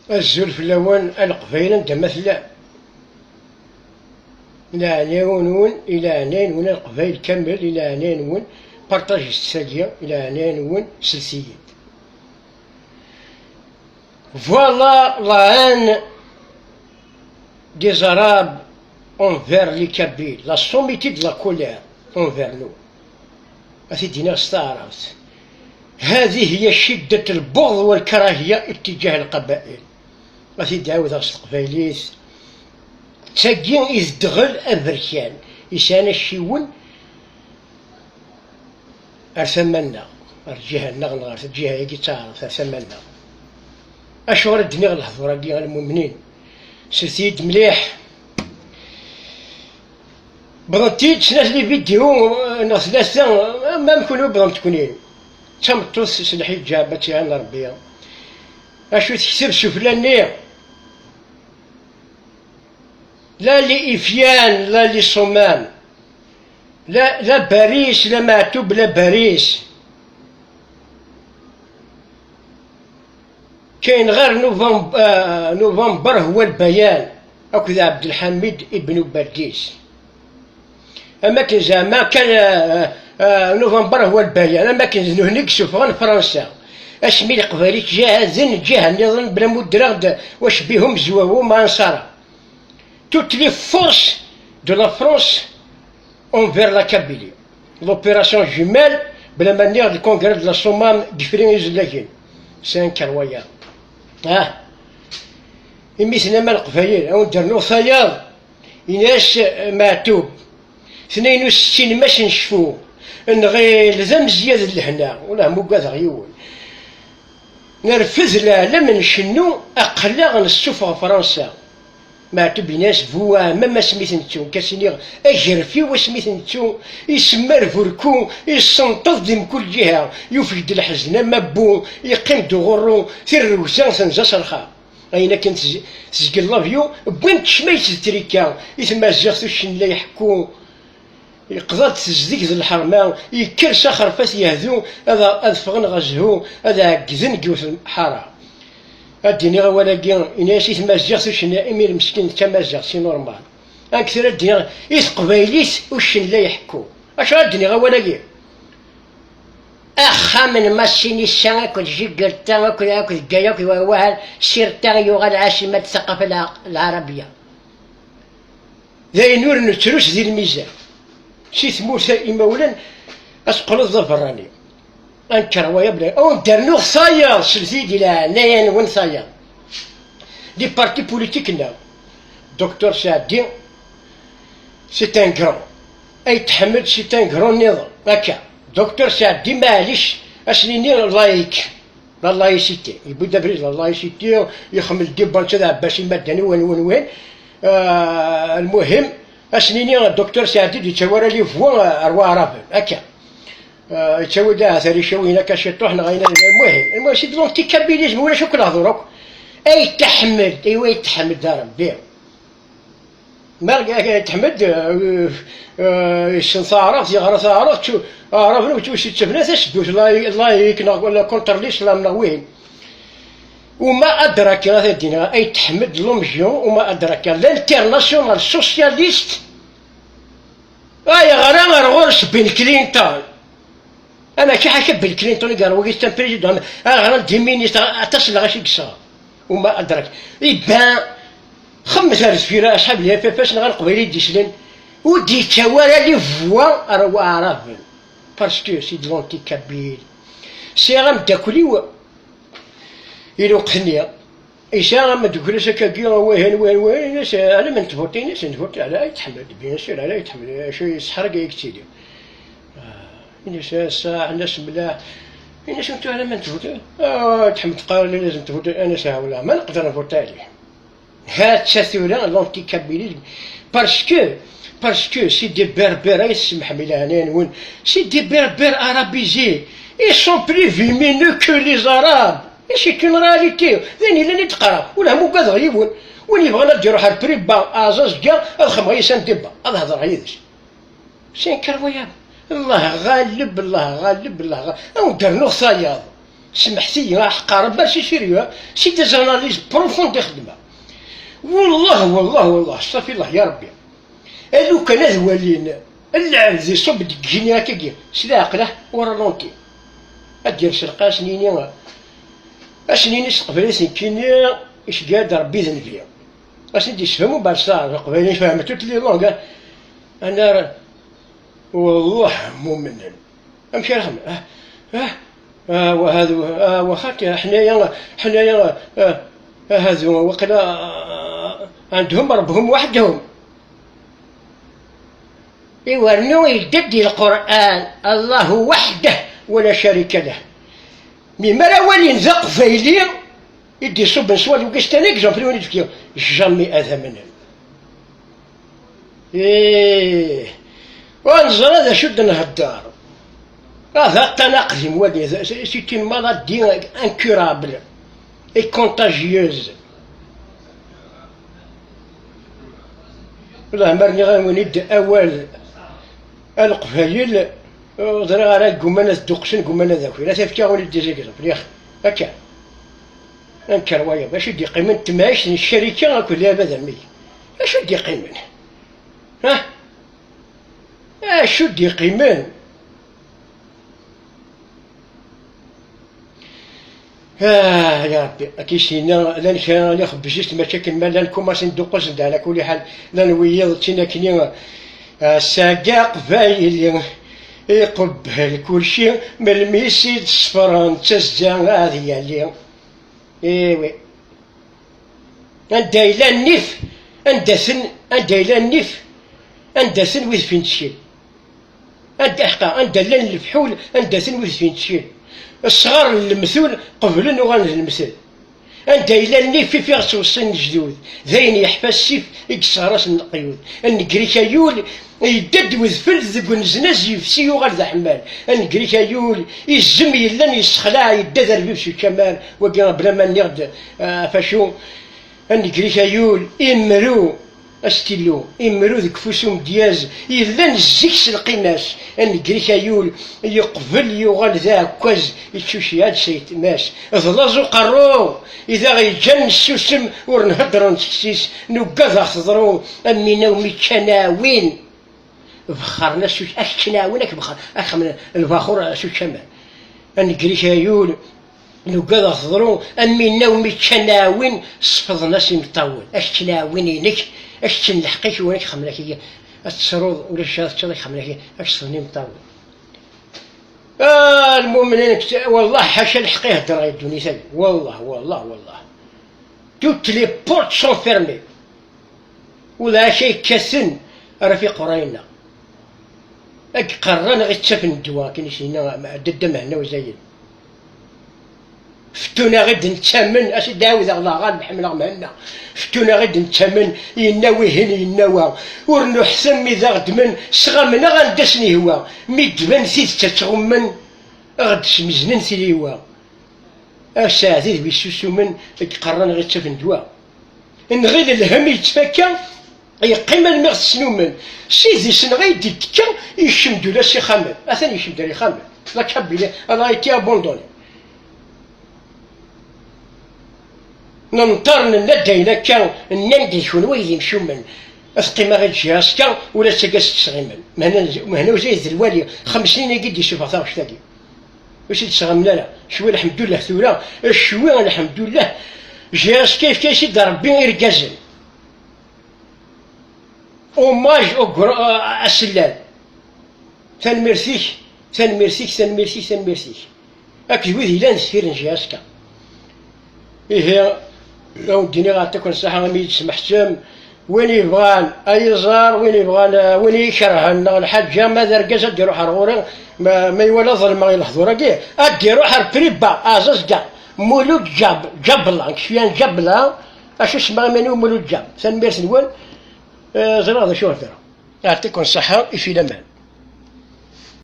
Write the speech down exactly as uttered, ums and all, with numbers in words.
Azul fell-awen a Leqbayel anda ma tellam. Leɛnaya-nwen i leɛnaya-nwen a Leqbayel kamel, i leɛnaya-nwen partajit tagi, i leɛnaya-nwen slet-iyi-d. Voilà la haine des Arabes envers les Kabyles, la sommité de la colère envers nous. A t-id-iniɣ s taɛrabt. هذه هي شدة البغض والكراهية اتجاه القبائل. A t-id-ɛawdeɣ s teqbaylit. D tagi i d ddɣel aberkan yesɛan acciwen ar tama-nneɣ, ar lǧiha-nneɣ neɣ ar lǧiha-agi d taɛrabt, ar tama-nneɣ. Acuɣer i d-nniɣ lehdur-agi a lmumnin? Slet-iyi-d mliḥ. Bḍant-iyi-d snat les vidéos, eh, neɣ tlata, eh, am kunwi bḍant-kuni. D tameṭṭut s lḥiǧab, ad tt-iɛin Rebbi. Acu tekteb sufella-nni? La les Ifyans, la les Sommam. La, la Baris, la Maɛtub, la Baris. Kayen ɣer Novemb-, eh, November هو البيان akked Ɛebdelḥamid ibn Uberdis. Am akken zeɛma kan, eh, eh, November هو البيان, am akken d nutni i yessufɣen Fransa. Asmi Leqbayel ttjahaden lǧiha nniḍen bla ma ur ddreɣ-d wacbihu mezwawu ma anṣara. Toutes les forces de la France envers la Kabylie. L'opération Jumelle, bla ma nniɣ le congrès de la Sommam deg Ifri Izellagen. C'est incroyable. Ah. Imi tennam a Leqbayel, a wen-d-rnuɣ tayeḍ, ini-as, eh, Maɛtub. Tnayen ur tessinem ad s-necfu. Nɣil d amezyad n lehna, ula ma ugadeɣ yiwen. Nerfed leɛlam, ncennu, aql-aɣ nessufeɣ Fransa. Maɛtub ini-as, bu ɛemam asmi t-nettu, nekk ad s-iniɣ, agerfiw asmi t-nettu, isemma rburku, isenṭeḍ di mkul ǧiha, yufeg-d leḥzen am abbu, yeqqim-d uɣurru, tirrugza tenza s rrxa. Ayen akken tez-, tezgel labyu, wwin-t ccmayt d trika i tmaziɣt uccen la iḥekku. Yeqḍa-d tezdeg d lḥerma, yekker s axerfat yehdu, ad, ad ffɣen ɣer zzhu, ad ɛeggden deg yiwet lḥara. Ad d-iniɣ awal-agi, ini-as i tmaziɣt uccen, imir meskin d tamaziɣt, c'est normal. Amek tura ad d-iniɣ i teqbaylit uccen la iḥekku? Acu ad d-iniɣ awal-agi? Axxam n Massinissa akked Jiggerta akked, akked Gaya akked wa-, wahal, Sirta yuɣal ɛacimat taqafa lɛ-, lɛarabiya. D ayen ur nettrus di lmizan. Si tmurt imawlan, ad teqqleḍ d aberrani. Anker waya bla, ad wen-d-rnuɣ tayeḍ, slet-iyi-d i leɛnaya-nwen tayeḍ. Di parti politik-nneɣ, Docteur Saɛdi, c'est un grand. Ayt Ḥmed, c'est un grand nniḍen. Akka. Docteur Saɛdi, maɛlic, ad s-nini laïc. La laïcité. Yewwi-d abrid la laïcité, yexmel-d i Banca d Ɛebbas, i Madani, wen, wen, wen. Ah, lmuhim, ad s-nini Docteur Saɛdi d-yettawi ara les voix, ah, ar Waɛraben. Akka. Ah, yettawi-d ahat ar icawiyen akka ciṭuḥ, neɣ ayen, lmuhim. Lmuhim, c'est de l'anticabilisme, ulac akk lehdur akk. Ayt Ḥmed, iwa Ayt Ḥmed, a Rebbi. Ma Ayt Ḥmed, euh, euh, yessen taɛrabt, yeɣra taɛrabt, tu-, aɛraben ur ttwasettafen ara taseddut, la, laïc neɣ wala contre l'islam neɣ wihin. Uma adraka, ad d-iniɣ, Ayt Ḥmed Lomjion, uma adraka, l'international socialiste, ay ɣra ar ɣur-s Bill Clinton. Ama akka, akka Bill Clinton i yerwa wagi, c'est un président, aɣran des ministres, aṭas n lɣaci i yesɛa. Uma adrak. Iban, xemmet ar deffir, acḥal d F F S neɣ Leqbayel i d-islen, ur d-yettawi ara les voix ar Waɛraben. Parce que c'est de l'anticabile. Sɛiɣ ameddakel-iw, i lweqt-nni, yesɛa ameddakel-is akkagi, wahan, wahan, wahan, ini-as, ɛla ma n tvuṭi, ini-as, nvuṭi ɛla Ayt Ḥmed, bien sûr, ɛla Ayt Ḥmed, acu yesḥerg ay yettili. Ah, ini-as, a Saɛid, ini-as, mlaḥ. Ini-as, ntu ɛla ma n tvuṭi? Ah, Ayt Ḥmed qqar-li lazem tvuṭi, ini-as, ha, wala, ma neqder nvuṭi ɛli. Ha-tt-a tura, l'anticabilisme. Parce que, parce que c'est des Berbères, ay tsemḥem i leɛnaya-nwen, c'est des Berbères arabisés. Ils sont plus vimineux que les Arabes. Et c'est une réalité. D ayen yellan i d-qqareɣ. Ula ma ugadeɣ yiwen. Win yebɣan ad d-iruḥ ar Priba, Aɛẓaẓ, Gaya, ad xemmeɣ yis-s un débat. Ad hedreɣ yid-s. C'est incroyable. Allah ɣaleb, Allah ɣaleb, Allah ɣaleb. Ad wen-d-rnuɣ tayeḍ. Smeḥt-iyi, aḥeqqar, ben, c'est sérieux, c'est des analyses profondes i xeddmeɣ. Wellah, wellah, wellah, astafirlah ya Rebbi. A lukan ad walin lɛebd iṣubb deg igenni akkagi s leɛqel, ah, au ralenti. Ad d-yers lqay, ad sen-yini, ad sen-yini s teqbaylit nekkini, iceggeɛ-d Rebbi d nnbi. Ad sen-d-yessefhem uberṣaɣ, leqbayel fehment toutes les langues, ah. Anar, wellah mumnen. Amek ara xedmen? Ah, ah, ah, wa hadu, ah, wa xati, ḥnaya, ḥnaya, ah, ah, hadu, waqila, ah, عندهم ربهم وحدهم. Iwernu yedda-d di Lqur'an, Allahu weḥdah, wala carika lah. Mi mara walin d aqbayli, i d-iṣubben s walu gis-, tani exemple win i d-fkiɣ, jamais ad amnen. Ih, ur neẓra d acu d-nhedder. Ah, d aṭṭan aqdim wagi, c'est une maladie incurable et contagieuse. Leɛmer nniɣ-awen-id awal a Leqbayel, ur ẓriɣ ara, gguman ad dduqsen, gguman ad akin. Ad t-fkiɣ-awen-id des exemples, yax, akka. Anker wayeḍ, acu d-yeqqimen d temɛict n ccarika akked lɛibad am wigi? Acu d-yeqqimen? Ha? Acu d-yeqqimen? Ah, ya Rebbi, akka i s-yenna, llan kra n ixebbez-is, mačči akken ma llan kumasin dduqus n dan, a kulli ḥal, llan wiyiḍ d tin akkenni, ah, sagi aqbayli iqebbel kulci, melmi i s-id-sefren d tazza ad yali. Iwi. Anda yella nnif, anda-ten, anda yella nnif, anda-ten wid fin tcil. Anda, ḥqa, anda llan lefḥul, anda-ten wid fin tcil. Ṣṣɣar n lemtul qeblen uɣalen d lemtel. Anda yella nnif, ifiɣ ttweṣṣin lejdud, d ayen yeḥfa ssif i yesseɣrasen leqyud. Nnger-ik ay ul, yedda-d wedfel deg uneznaz yefsi yuɣal d aḥemmal. Nnger-ik ay ul, izem yellan yessexlaɛ, yedda d arbib s ukamal. Wagi bla ma nniɣ-d, ah, ɣef acu. Nnger-ik ay ul, imru, astillu, imru deg ufus umedyaz, yellan zik s lqima-s. Nnger-ik ay ul, yeqbel yuɣal d aɛekkaz, yettuceyyeɛ-d s ayetma-s. D laẓ uqerru i d aɣ-yeǧǧan nessusem, ur nhedder ur nettekkes-is, nugad ad aɣ-teḍru am win awmi ččan aɛwin. Bexxren-as, ak ččan aɛwin, ak bexxer, ak xemmen lbaxur s ukamal. Nnger-ik ay ul, nugad ad aɣ-teḍru am win awmi ččan aɛwin, sefḍen-as imeṭṭawen. Ak ččan aɛwin-inek, ak ččan lḥeqq-ik, ur ak xemmen ak-, ad tettruḍ, ulac ad teččeḍ, ak xemmen ak-, ak sefḍen imeṭṭawen. Ah, lmumnin, wellah, ḥaca lḥeqq i heddreɣ i ddunit-agi. Wellah, wellah, wellah. Toutes les portes sont fermées. Ulac ay kkaten ara fi qrayna. Ad iqerra neɣ ittafen ddwa, akken i s-yenna Dadda Mhenna Uzayel. Fettun-aɣ-id nettamen, as-d-ɛawdeɣ daɣen, ḥemmleɣ Mhenna. Fettun-aɣ-id nettamen, yenna wihin, yenna wa. Ur nuḥtam mi d aɣ-ddmen, sɣamen-aɣ anda sen-ihwa. Mi d-tban tidet ad tɣummen, ad ɣ-d-smeznen tiliwa. Aseɛdi d wis susumen, i iqerran ɣ ittaf n ddwa. Nɣil lhem yettfakka, yeqqim almi ɣ-tesnumen. S idis-nneɣ ay d-ittekka, yekcem-d ula s ixxamen. Atan yekcem-d ar ixxamen. La Kabylie, elle a été abandonnée. Nenṭer, nenna-d ayen akka, nnan-d d kunwi ay d imcumen. Ad qqimeɣ i J S K, ula d taggazt ttesɣimen. Mehna, Mehna Uzayed d lwali, xems snin-agi d-isuffeɣ taɣect-agi. Ur s-id-sɣamen ara. Cwi lḥemdullah tura, cwi lḥemdullah. J S K yefka-as-id Rebbi irgazen. Hommage au grand, à, à Sellal. Tanemmirt-ik, tanemmirt-ik, tanemmirt-ik, tanemmirt-ik. Akked wid yellan deffir n J S K. Ihi, ad wen-d-iniɣ ɛṭiken ṣṣaḥa imi yi-d-tesmeḥtem. Win yebɣan ad yi-iẓer, win yebɣan, eh, win i yi-ikerhen neɣ lḥaǧa, ma d argaz ad d-iruḥ ar ɣur-i, ma, ma iwala ḍelmeɣ i lehdur-agi, ad d-iruḥ ar Priba, Azazga, Mulud Jab, Jabla, nekk cfiyan Jabla, acu semmaɣ iman-iw Mulud Jab. Tanemmirt-nwen, eh, ẓriɣ d acu heddreɣ. Ɛṭiken ṣṣaḥa, i fi laman.